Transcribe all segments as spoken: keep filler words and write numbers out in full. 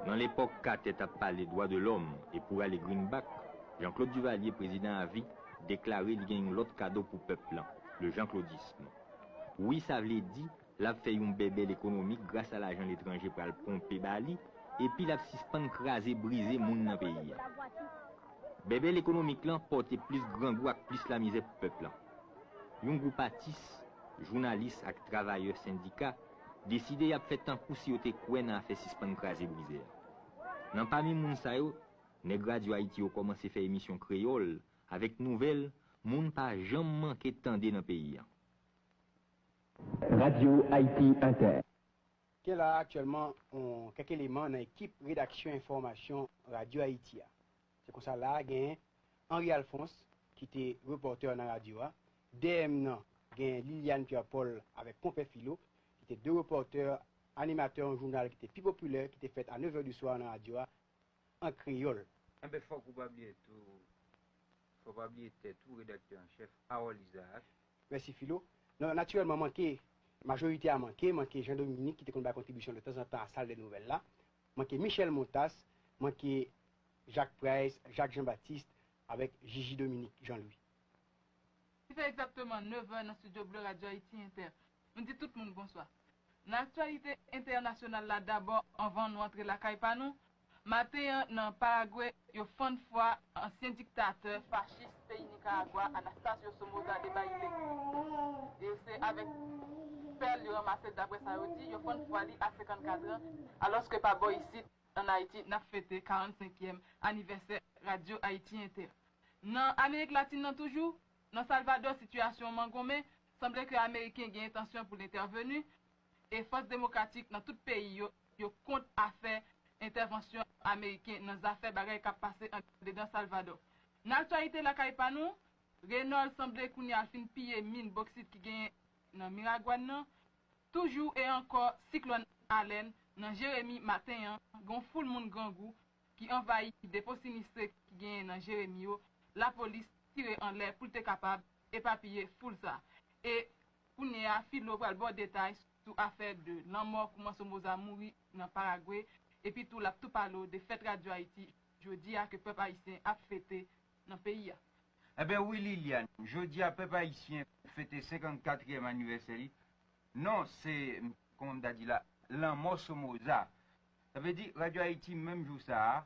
Nan lepòk Katè t ap pale dwa de lòm e pou rale greenback, Jean-Claude Duvalier, prezidan avi, deklare li gen yon lòt kado pou pèp lan, le jean-claudisme. Wi, sa vle di, l ap fè yon bèbèl ekonomik gras a lajan letranje pral ponpe ba li, epi l ap sispann kraze brize moun nan peyi a. Bèbèl ekonomik lan pòte plis grangou ak plis lamizè pou pèp lan. Yon gwoup atis, jounalis ak travayè sendika deside y ap fè tankou si yo te kwè nan afè sispann kraze brize a. Nan pami moun sa yo, nèg Radyo Ayiti yo kòmanse fè emisyon kreyòl avèk nouvèl moun pa janm manke tande nan peyi a. Radio Haïti Inter. Gen la aktyèlman yon kèk eleman nan ekip redaksyon enfòmasyon Radyo Ayiti a. Se konsa la a gen Henri Alphonse ki te repòtè nan radyo a. Dèyè m nan gen Liliane Pierre Paul avèk Konpè Filo ki te de repòtè, animatè yon jounal ki te pi popilè ki te fèt a nevè di swa nan radyo a an kreyòl. Enben fòk ou pa bliye tou, fòk pa bliye tèt ou, redaktè an chèf, Harold Isaac. Mèsi Filo. Non, natirèlman, manke, majorite a manke, manke Jean Dominique ki te konn bay kontribisyon de tanzantan a sal de nouvèl la, manke Michel Montas, manke Jacques Price, Jacques Jean Baptiste, avèk Jiji Dominique Jean Louis. Li fè egzakteman nevè nan estidyo ble Radyo Ayiti Entè. Nou di tout moun bonswa. Nan aktyalite entènasyonal la dabò anvan nou antre lakay pa nou, maten an nan Paragwe yo fann fwa ansyen diktatè fachis peyi Nikaragwa Anastasio Somoza de Baile. E se avèk pèl yo ranmase daprè sa yo di, yo fann fwa li a senkannkat an, alòske pa bò isit ann Ayiti n ap fete karannsenkyèm anivèsè Radyo Ayiti Entè. Nan Amerik Latin nan toujou, nan Salvadò sitiyasyon an mangonmen, sanble ke Ameriken gen entansyon pou l entèveni, e fòs demokratik nan tout peyi yo, yo kont afè entèvansyon Ameriken nan zafè bagay k ap pase andedan Salvadò. Nan aktyalite lakay pa nou, Renault sanble kounye a l fin piye min boksit ki genyen nan Miragwàn nan, toujou e ankò siklòn Alèn nan Jeremi maten an, gen yon foul moun grangou ki anvayi depo sinistre ki genyen nan Jeremi yo, lapolis tire anlè pou l te kapab epapiye foul sa. E kounye a Filo pral ba w detay sou afè de lanmò kouman Somoza mouri nan Paragwe, epi tou l ap tou pale w de fèt Radyo Ayiti jodi a ke pèp ayisyen ap fete nan peyi a. Enben wi Liliane, jodi a pèp ayisyen fete senkannkatriyèm anivèsè li. Non, se, kòman m ta di la, lanmò Somoza. Sa vle di, Radyo Ayiti, menm jou sa a,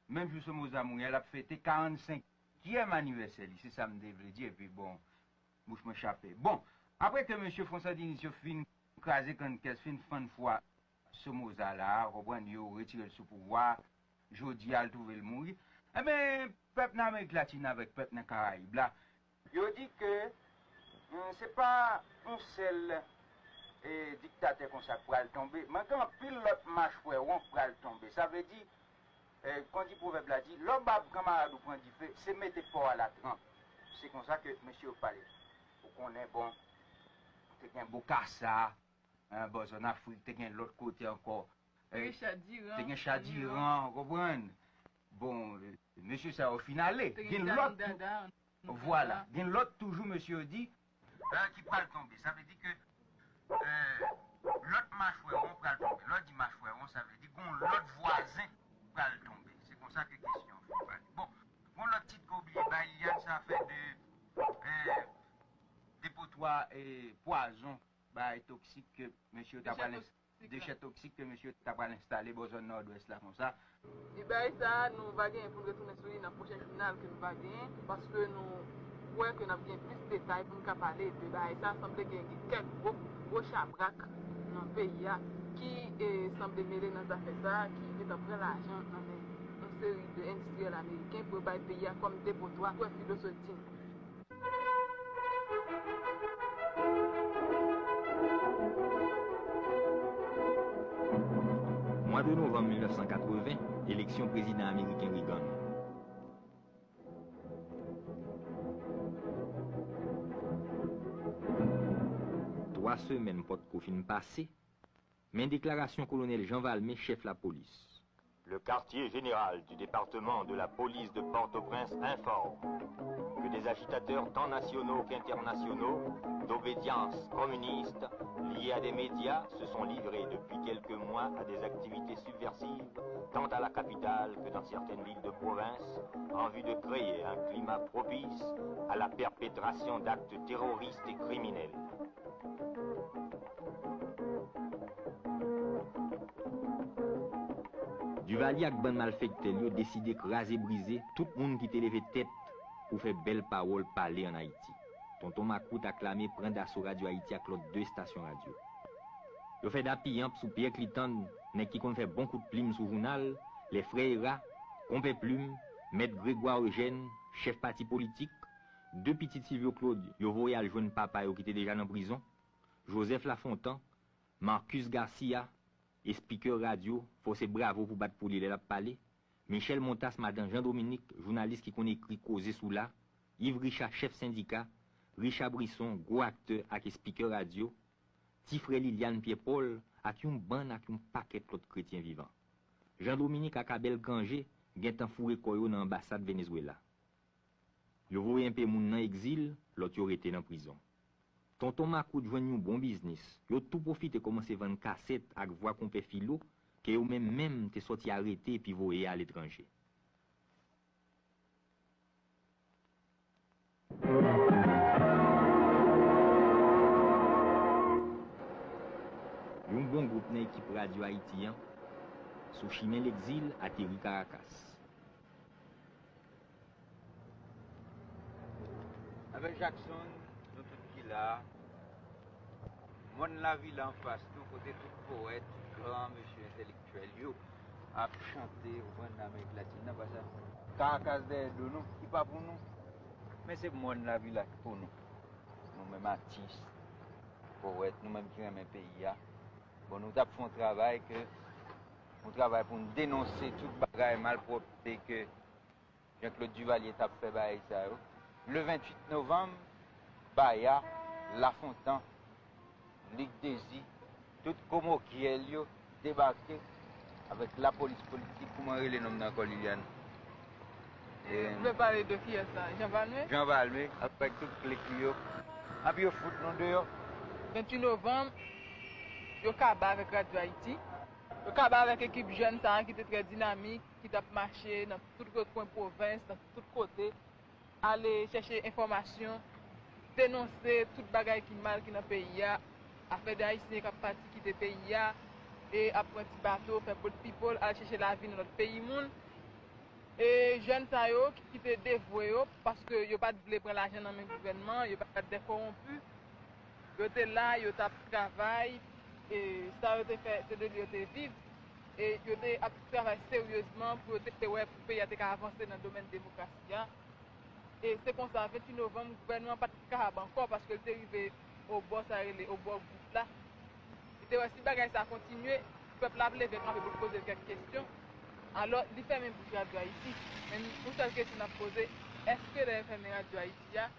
menm jou Somoza mouri a, l ap fete karannsenkyèm anivèsè li. Se sa m te vle di, epi bon, bouch mwen chape. Bon, apre ke mesye Fon Sandinis yo fin kraze kannkès, fin fann fwa Somoza la a, ou konprann, yo retire l sou pouvwa a, jodi a l twouve l mouri. Enben, pèp nan Amerik Latin avèk pèp nan Karayib la, yo di ke se pa yon sèl diktatè konsa k pral tonbe, men gen anpil lòt machwè won k pral tonbe. Sa vle di, kon di pwovèb la di, lè w ba kanmarad ou pran dife, se mete pa w a latranp. Se konsa ke mesye yo pale. Ou konnen, bon, te gen Bokasa, bò zòn Afrik, te gen lòt kote ankò. Te gen Chadiran. Te gen Chadiran, ou konprann? Bon, mesye sa yo fin ale. Gen lòt tou. Vwala. Gen lòt toujou, mesye yo di, ki pral tonbe. Sa vle di ke lòt machwè won pral tonbe. Lè w di machwè won, sa vle di gon lòt vwazen pral tonbe. Se konsa ke kesyon an fin pale. Bon, gon lòt tit ke w bliye bay, Liliane, se afè de depotwa pwazon, bagay toksik ke mesye yo ta pral, dechè toksik ke mesye yo ta pral enstale bò zòn Nòdwès la konsa. E bagay sa a, nou va genyen pou n retounen sou li nan pwochen jounal ke nou va genyen, paske nou kwè ke n ap gen plis detay pou n ka pale de bagay sa a. Sanble gen, gen kèk gwo, gwo chabrak nan peyi a ki e, sanble mele nan zafè sa a, ki gentan pran lajan nan men yon seri de endistriyèl ameriken pou yo bay peyi a kòm depotwa. Kwè Filo sot di n. Mwa de novanm mil nèf san katreven, eleksyon prezidan ameriken Reagan. Twa semèn potko fin pase, men deklarasyon kolonèl Jean Valmé, chèf lapolis. Le quartier général du département de la police de Port-au-Prince informe que des agitateurs tant nationaux qu'internationaux d'obédience communiste Liés à des médias, se sont livrés depuis quelques mois à des activités subversives, tant à la capitale que dans certaines villes de province, en vue de créer un climat propice à la perpétration d'actes terroristes et criminels. Duvalier ak bann malfektè l yo deside kraze brize tout moun ki te leve tèt pou fè bèl pawòl pale ann Ayiti. Tonton Makout ak lame pran daso Radyo Ayiti ak lòt de estasyon radyo. Yo fè dappiyanp sou Pyè Klitann, nèg ki konn fè bon kout plim sou jounal, lè Frè Era, Konpè Plim, Mèt Gregwa Ejèn, chèf pati politik, de pitit Silvyo Claude yo voye al jwenn papa yo ki te deja nan prizon, Joseph Lafontan, Marcus Garcia, espikè radyo, fò se bravo pou bat pou li lè l ap pale, Michèle Montas, madan Jean Dominique, jounalis ki konn ekri koze sou la, Yves Richard, chèf sendika, Richard Brisson, gwo aktè ak espikè radyo, ti frè Liliane, Pierre Paul, ak yon bann ak yon pakèt lòt kretyen vivan. Jean Dominique ak Abel Cange gentan foure kò yo nan anbasad Venezwela. Yo voye enpe moun nan egzil, lòt yo rete nan prizon. Tonton Makout jwenn yon bon biznis. Yo tou pwofite kòmanse vann kasèt ak vwa Konpè Filo, ke yo menm menm te sòti arete epi voye aletranje. Yon bon gwoup nan ekip Radyo Ayiti an, sou chimen legzil, ateri Karakas. Avèk Jackson, nou tout ki la a. Mòn lavil anfas nou, kote tout powèt, gran mesye entèlektyèl yo ap chante, ou konprann, nan Amerik Latin nan, pa sa. Karakas dèyè do nou, ki pa pou nou. Men se mòn lavil la ki pou nou. Nou menm atis, powèt, nou menm ki renmen peyi a. Bon, nou t ap fè yon travay ke, yon travay pou n denonse tout bagay malpwòpte ke Jean Claude Duvalier t ap fè bagay sa yo. Le venntuit novanm, Baya, Lafontan, Lig Dezi, tout komokyèl yo debake avèk lapolis politik, kouman rele nonm nan ankò, Liliane? E, Ou vle pale de kiyès la? Jean Valme? Jean Valme, avèk tout klik li yo. Epi yo fout nou deyò. Venntuit novanm, yo kaba avèk Radyo Ayiti. Yo kaba avèk ekip jèn sa a ki te trè dinamik, ki t ap mache nan tout rekwen pwovens, nan tout kote, ale chèche enfòmasyon, denonse tout bagay ki mal ki nan peyi a, afè de Ayisyen k ap pati kite peyi a, e ap pran ti bato, fè boat people, al chèche lavi nan lòt peyi moun. E jèn sa yo ki, ki te devwe yo, paske yo pa t vle pran lajan nan men gouvènman, yo pa t dè kowonpi, yo te la, yo t ap travay, e sa yo te fè, se de li yo te viv, e yo te ap travay seryezman pou yo te wè pou peyi a te ka avanse nan domèn demokrasi a. E se konsa, venntuit novanm, gouvènman an pa t kapab ankò, paske l te rive obò sa rele obò gout la. Li te wè si bagay sa kontinye, pèp la ap leve kanpe pou l poze l kèk kesyon. Alò, li fèmen bouch Radyo Ayiti. Men yon sèl kesyon n ap poze, èske lè yo fèmen Radyo Ayiti a,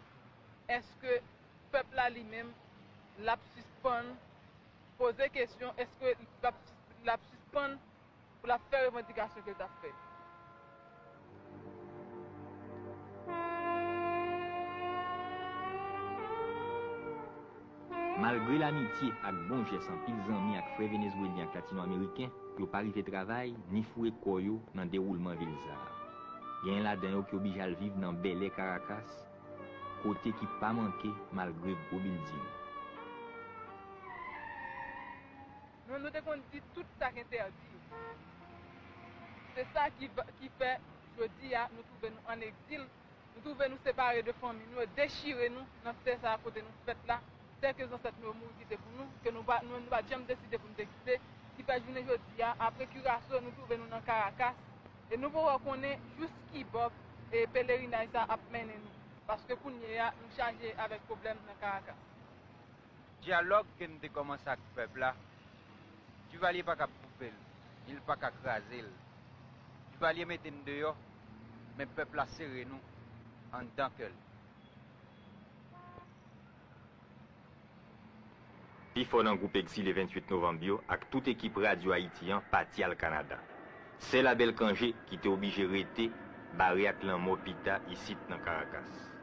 èske pèp la li menm, l ap sispann poze kesyon, èske l ap, l ap sispann pou l ap fè revandikasyon ke l t ap fè? Malgre lamitye ak bon jès anpil zanmi ak frè venezwelyen ak latino-ameriken, yo pa rive travay ni foure kò yo nan dewoulman vil sa a. Genyen ladan yo ki oblije al viv nan bèlè Karakas, kote ki pa manke malgre gwo bilding. Nou, nou te konn di tout sa k entèdi. Se sa ki, ki fè, jodi a, nou twouve nou ann egzil, nou twouve nou separe de fanmi nou, yo dechire nou nan tè sa a kote nou fèt la, tè ke zansèt nou yo mouri kite pou nou, ke nou pa, nou, nou pa t janm deside pou nou te kite, ki fè jounen jodi a, apre Kiraso, nou twouve nou nan Karakas, e nou poko konnen jis ki bò, e, pelerinaj sa ap mennen nou, paske kounye a, nou chaje avèk pwoblèm nan Karakas. Dyalòg ke n te kòmanse ak pèp la, Duvalier pa ka koupe l, ni l pa ka kraze l. Duvalier mete n deyò, men pèp la sere nou anndan kè l. Pifò nan gwoup egzile venntuit novanm yo ak tout ekip Radyo Ayiti an pati al Kanada. Sèl Abel Cange ki te oblije rete, bare ak lanmò pita isit nan Karakas.